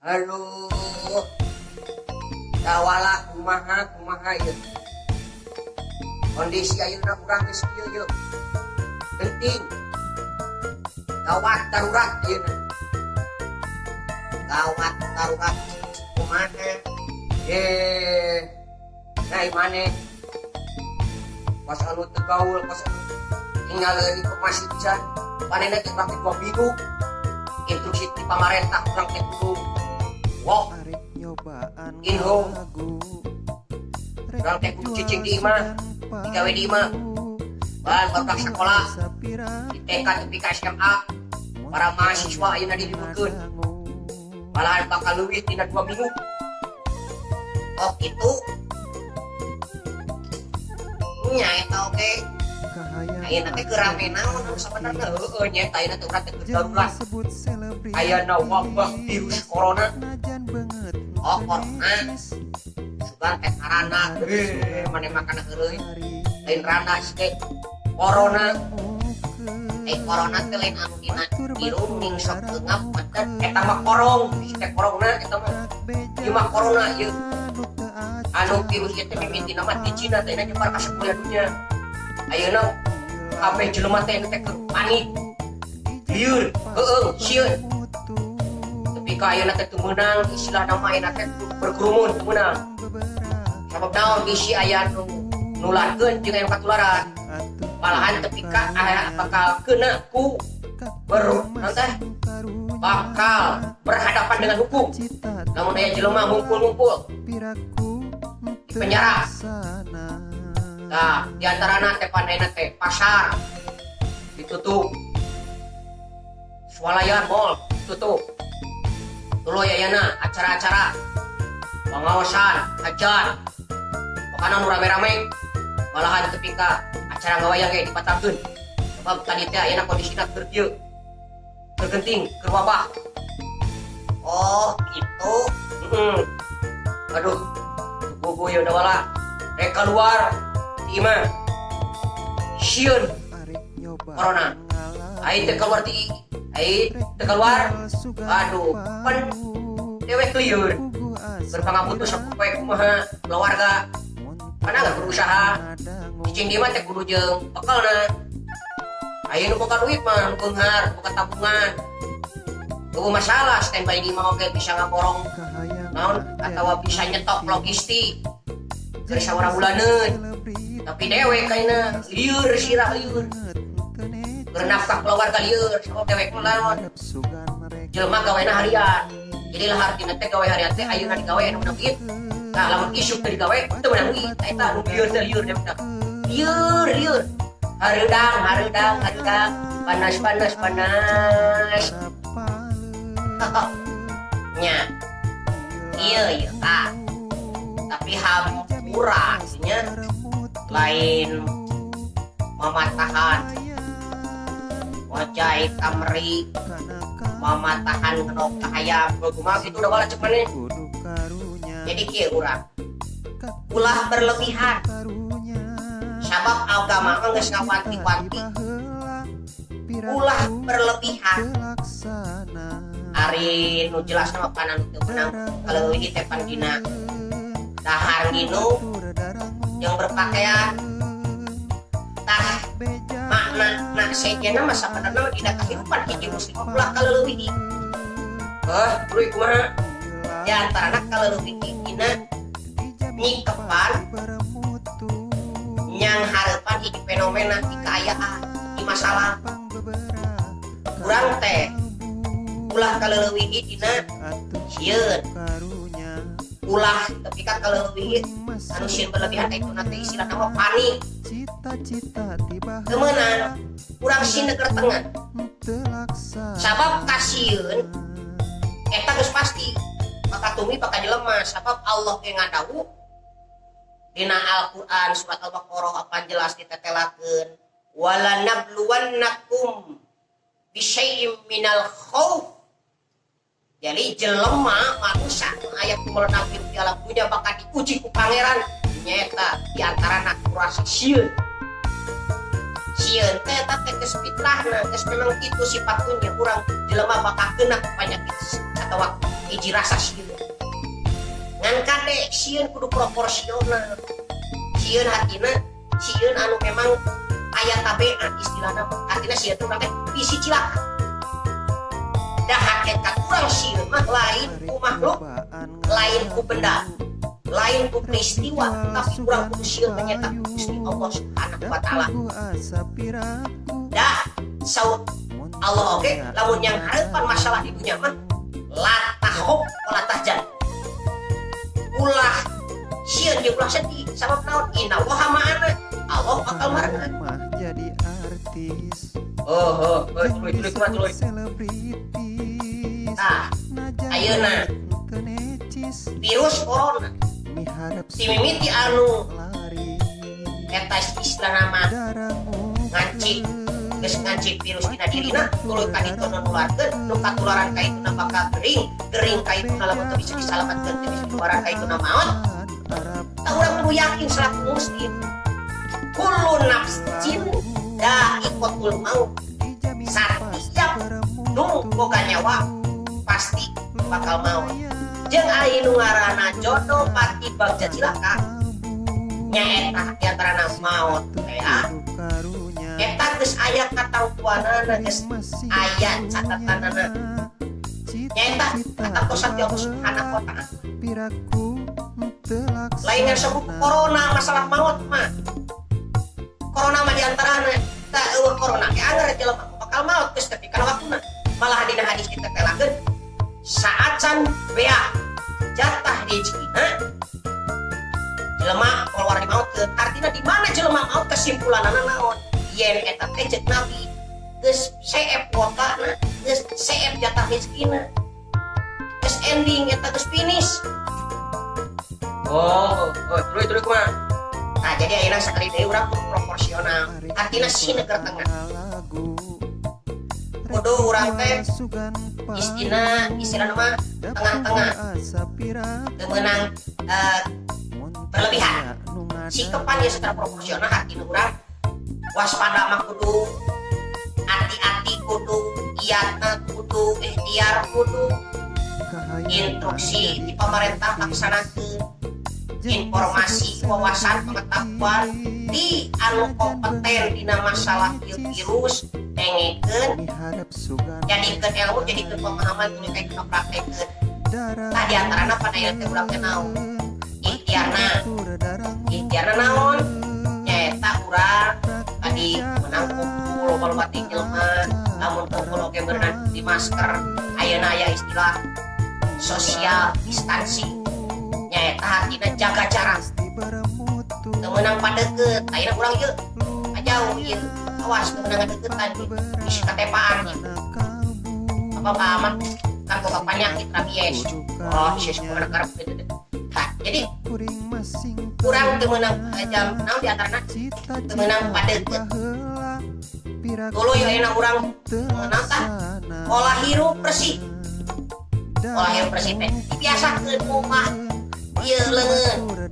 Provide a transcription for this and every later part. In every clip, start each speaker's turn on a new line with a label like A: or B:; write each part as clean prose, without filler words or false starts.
A: Aduh. Dawala, kumaha kumaha ieu? Kondisi ayeuna urang geus kieu yeuh. Genting. Gawat darurat ayeuna. Gawat darurat kumaha? Eh, nah maneh? Pas anu teu gaul, pas anu tinggal informasi pisan. Manehna teh urang teh 2 minggu. Instruksi ti pamarentah urang teh kudu walk
B: Arek nyobaan
A: in home.
B: Lagu.
A: Urang teh kudu cicing di imah, digawe di imah. Ban barudak sekolah di TK tepi ka SMA, para mahasiswa ayeuna diliburkeun. Malahan bakal leuwih tina 2 minggu. Oh, gitu. Nya eta oge. Ayeuna teh keur rame naon anu sabenerna? Heueuh, nya eta ayeuna teh urang teh keur darurat. Ayana wabah virus corona. Oh, corona. Sugan teh karana. Eh, maneh makan heureuy. Lain randa sih teh. Corona. Eh, corona teh lain anu dina irung ning sok eungap mah, eta mah korong, si teh korongna eta mah. Ieu mah corona ieu. Anu virus ieu teh mimitina mah di Cina teh nyebar ka sakuliah dunya. Ayeuna kabeh jelema teh teh keur panik. Lieur, heueuh, sieun. Tapi ka ayeuna teh teu meunang istilah nama ayeuna teh berkerumun teu meunang. Sabab naon? Bisi aya nu nularkeun jeung aya nu katularan. Malahan tepi ka aya bakal kena ku ber teh bakal berhadapan dengan hukum. Namun aya jelema ngumpul-ngumpul di penjara. Nah, di antarana teh pandainya teh pasar ditutup. Swalayan, mall ditutup. Tuluy ayana acara-acara pengawasan, hajat. Pokokna nu rame-rame, malahan tepi ka acara ngawayang ge dibatalkeun. Sebab tadi teh ayeuna kondisina keur kieu. Keur genting, keur wabah. Oh, gitu. Heeh. Aduh, bubu ya wala. Rek keluar ti imah. Sieun corona. Ai teu keluar ti ai teu keluar. Aduh, pan dewek lieur. Berpangaputus sapopoe kumaha keluarga. Mana nggak berusaha. Cicing di imah teh kudu jeung bekelna. Aya nu boga duit mah, nu beunghar, boga tabungan. Euweuh masalah, standby di imah oge bisa ngaborong naon atawa bisa nyetok logistik. Keur sabaraha bulaneun. Tapi dewek kayaknya lieur sirah lieur. Keur nafkah keluarga lieur, sabab dewek mah naon? Jelema gawena harian. Jadi lah artina teh gawe harian teh ayeuna digawe anu menang duit. Nah, lamun isuk teu digawe teu menang duit. Eta anu lieur teh lieur dewek teh. Lieur, lieur. Hareudang, hareudang, hareudang. Panas, panas, panas. Nya. Iya, iya, Kak. Tapi hampura nya lain mamatahan wajah kameri, mamatahan endog hayam kumaha kitu udah bala cek maneh. Jadi kieu, urang ulah berlebihan sabab agama mah geus ngawanti-wanti ulah berlebihan. Ari nu jelas mah panan teu meunang kaleuwih teh pan dina dahar, nginum yang berpakaian. Tah, makna nah sejenna mah sabenerna dina kahirupan hiji muslim ulah kaleuwih. Heh, tuluy kumaha? Di antarana kaleuwih dina nyikepan nyang hareupan hiji fenomena di kaayaan di masalah. Urang teh ulah kaleuwih dina sieun, ulah tepi ka kaleuwih anu sieun berlebihan teh itu nanti istilah nama panik. Teu meunang urang sieun tengah sabab kasieun eta geus pasti bakal tumi bakal jelema, sabab Allah ge ngadawuh dina Al-Qur'an surat Al-Baqarah apa jelas ditetelakeun, wala nabluwannakum bisyai'im minal khauf. Jadi jelema manusia aya kumelenak di alam dunia bakal diuji ku Pangeran, nyaeta di antara rasa sieun. Sieun teh eta teh geus fitrahna, geus memang kitu sifatnya urang jelema bakal kena penyakit atau Hiji rasa sieun. Ngan kade sieun kudu proporsional. Sieun hatina, sieun anu memang aya tabeat istilahna. Artina sieun teh urang teh bisi cilaka. Da hakikat urang sieun mah lain ku makhluk, lain ku benda, lain ku peristiwa, tapi urang kudu sieun nyaeta Gusti Allah Subhanahu wa taala. Dah saur Allah oge lamun yang harapan masalah di dunia mah la takhaf wala tahzan. Ulah sieun jeung ulah sedih sabab naon, innallaha ma'ana, Allah bakal marengan.
B: Mah jadi artis.
A: Oh, tuluy tuluy kumaha tuluy.
B: Selebritis.
A: Tah, ayeuna virus corona ti mimiti anu eta istilahna mah ngancik, geus ngancik virus dina dirina, tuluy ka ditu nu nularkeun, nu katularan ka ituna bakal gering, gering ka ituna lamun teu bisa disalametkeun, teu bisa ditularan ka ituna maot. Tah, urang kudu yakin selaku muslim, kullu nafsin dha'iqatul maut, satiap nu boga nyawa pasti bakal maut. Jeung ari nu ngaranna jodoh pati bagja cilaka nyaeta diantarana maot teh eta geus aya katangtuanana, geus aya catatanana, nyaeta katamtosan ti Allah Subhanahu wa taala. Lain ngan sebut corona, masalah maut mah corona mah diantarana. Tak eueuh corona ge anger jelema bakal maut geus ketika waktuna. Malah dina hadis kita telakeun saacan bea jatah rezekina jelema keluar di maut. Artinya di mana jelema maut, kesimpulanana naon? Yen eta teh cek Nabi geus seep kuotana, geus seep jatah rezekina, geus ending eta, geus finish. Oh, tuluy tuluy kumaha. Nah, jadi ayeuna sakali deui urang kudu proporsional, artinya si negara tengah kudu urang teh istina istilah nama tengah-tengah, teu meunang berlebihan. Sikepan ya secara proporsional, artinya urang waspada mah kudu, hati-hati kudu, iatna kudu, ikhtiar kudu, instruksi di pemerintah laksanakeun, informasi, wawasan, pengetahuan di anu kompeten dina masalah ieu virus dengekeun, jadikeun ilmu, jadikeun pemahaman, tuluy ka itu praktekeun. Tah, di antarana pada ieu teh urang teh naon ikhtiarna? Ikhtiarna naon? Nyaeta urang tadi menang kumpul loba-loba teh jelema, lamun kumpul oge berenang di masker. Ayeuna aya istilah social distancing, nyaeta artina jaga jarak, teu meunang padeukeut. Ayeuna urang ieu jauh ieu, awas teu meunang ngadeukeutan, bisi katepaan ieu. Apa paman kan boga penyakit rabies, oh sis kumaha karep gitu. Nah, jadi urang teu meunang jam naon di antarana teu meunang padeukeut. Tuluy ayeuna urang naon tah, olah hirup bersih. Olah hirup bersih teh dibiasakeun ngumbah ieu leungeun,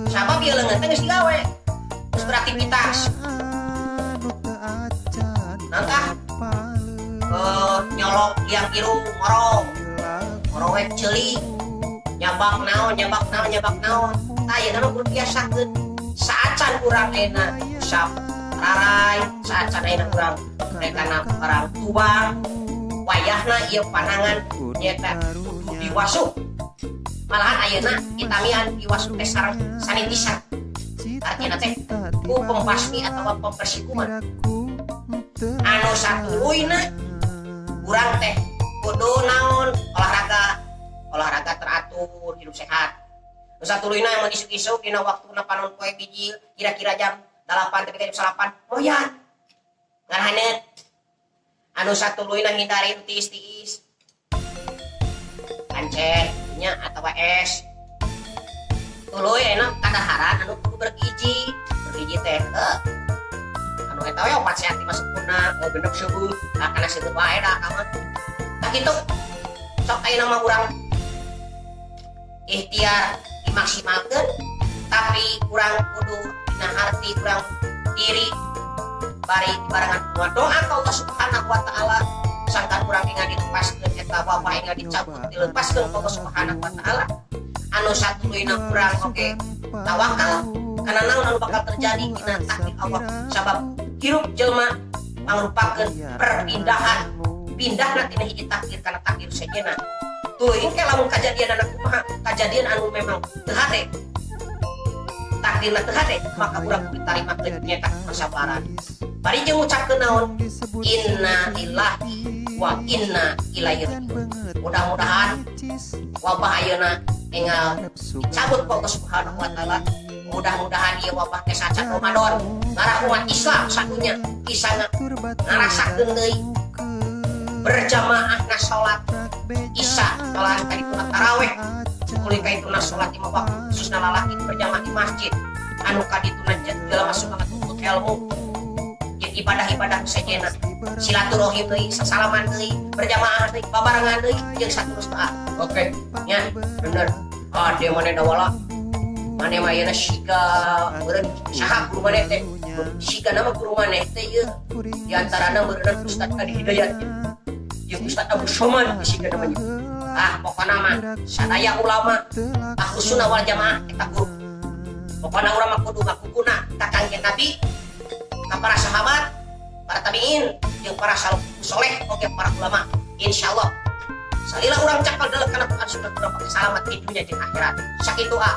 A: sabab ieu leungeun teh geus digawe, geus beraktivitas. Naon tah, nyolok liang irung, ngorong ngorowek ceuli, nyabak naon, nyabak naon, nyabak naon. Tah, ayeuna mah kudu biasakeun saacan urang ayeuna usap rarai, saacan ayeuna urang rekana barang tubang, wayahna ieu panangan nyaeta kudu diwasuh. Malahan ayeuna ditamian diwasuh teh sareng sanitizer, artinya teh ku pembasmi atau pembersih kuman. Anu satuluyna urang teh kudu naon, olahraga, olahraga teratur, hidup sehat. Nu satuluyna mun isuk-isuk dina waktuna panon poe bijil kira-kira jam 8 tepi ka jam 9 moyan ngarahaneut. Anu satuluyna hindari tiis-tiis, kancet nya atau es. Tuluy ayeuna kadaharan anu kudu bergizi. Bergizi teh anu eta we opat sehat lima sempurna, oh, genep seubeuh. Nah, kana seubeuh wae da mah. Tah kitu, sok ayeuna mah urang ikhtiar dimaksimalkeun, tapi urang kudu dina harti urang diri bari barengan doa ka Allah Subhanahu wa taala. Sangkan urang enggal dilepaskeun eta wabah, enggal dicabut, dilepaskeun ku Allah Subhanahu wa Taala. Anu satuluyna, urang oge tawakal karena naon anu bakal terjadi dina takdir Allah, sabab hirup jelma mangrupakeun perpindahan, pindah tina hiji takdir kana takdir sejenna. Tuluy engke lamun kajadian anak kumaha, kajadian anu memang teu hade, takdirna teu hade, maka urang kudu tarimakeun, nyaeta kesabaran. Bari jeung ngucapkeun naon? Inna lillahi wa inna ilaihi rajiun. Mudah-mudahan wabah ayeuna enggal dicabut ku Allah Subhanahu wa Taala. Mudah-mudahan ieu wabah teh sacan Ramadan, ngarah umat Islam sadunya bisa ngarasakeun deui berjamaah na salat Isya, salat kadituna taraweh, tuluy kaituna salat lima waktu, khususna lalaki berjamaah di masjid, anu kadituna jelema suka ngatuntut ilmu jeung ibadah-ibadah sejenna, silaturahim deui, sasalaman deui, berjamaah deui, babarengan deui, jeung saterusna. Oke nya, bener. Ah, dia mana dawala maneh mah ayeuna siga meureun saha guru maneh teh? Siga nama guru maneh teh ieu di antarana meureun Ustaz Adi Hidayat jeung Ustaz Abu Somad siga namanya. Ah, pokokna mah sadaya ulama Ahlus Sunnah wal Jamaah eta guru. Pokokna urang mah kudu ngakukuna ka Kangjeng Nabi, ka para sahabat, para tabiin, jeung para salafus soleh oge para ulama. Insyaallah salila urang cakal dalam kana Quran Sunnah, urang bakal salamat di dunia jeung akhirat. Sakitu ah.